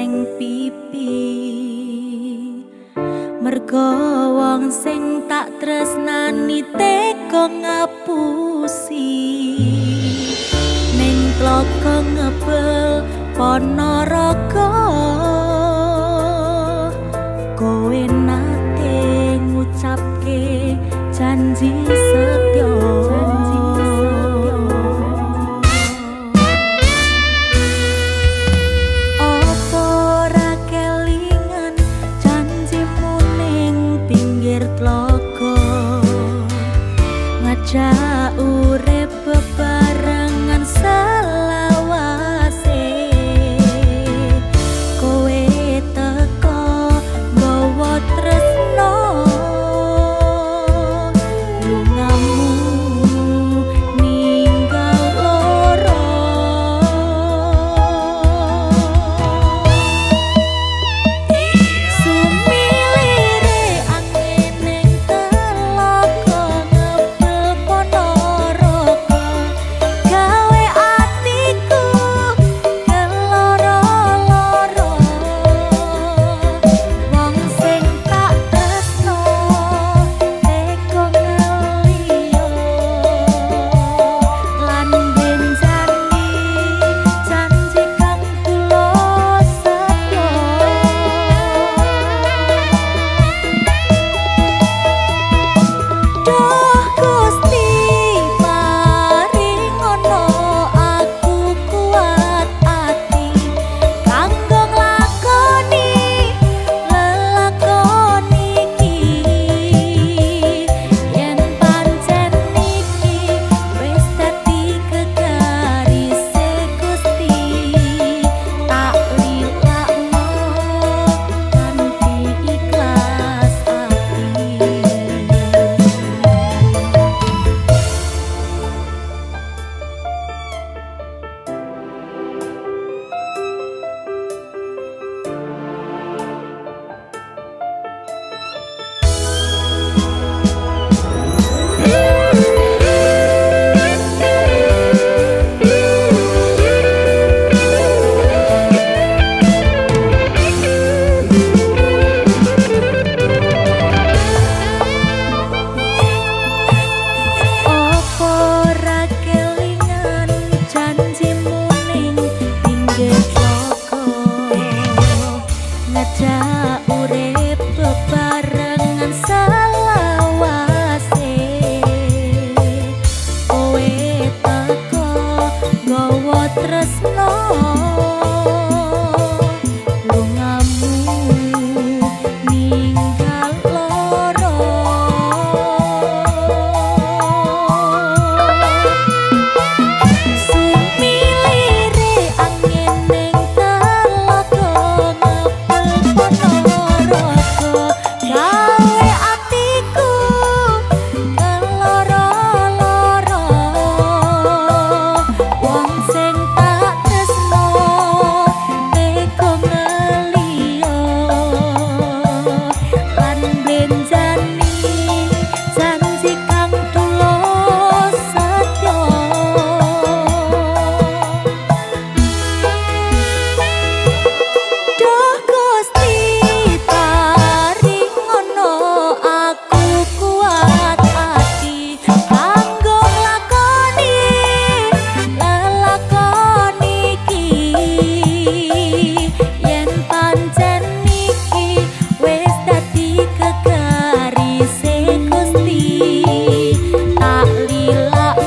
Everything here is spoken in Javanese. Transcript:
neng pipi, mergo wong sing tak tresnani tega ngapusi. Ning tlaga ngebel Ponorogo, kowe nate ngucapke janji setya. Apa ora kelingan janjimu ning pinggir tlaga, ngajak urip bebarengan selawase. Kowe teko nggawa tresno, lungamu ninggal loro. Sumilire angin ning telaga ngebel Ponorogo, gawe atiku keloro-loro. Wong sing tak tresno tega ngeliyo, lan benjani janji kang tulus setya. Duh Gusti paringono aku kuat ati kanggo nglakoni lelakon iki. Yen pancen iki wis dadi kegarise Gusti, tak lilakno kanthi ikhlas ati. Apa ora kelingan janjimu ning pinggir tlaga, ngajak urip bebarengan selawase. Kowe teko nggawa tresno, lungamu ninggal loro. Sumilire angin ning telaga ngebel Ponorogo, gawe atiku keloro-loro. Wong sing tak tresno tega ngeliyo, lan blenjani janji kang tulus setya. Duh Gusti paringono aku kuat ati kanggo nglakoni lelakon iki. Yen pancen iki wis dadi kegarise Gusti, tak lilakno.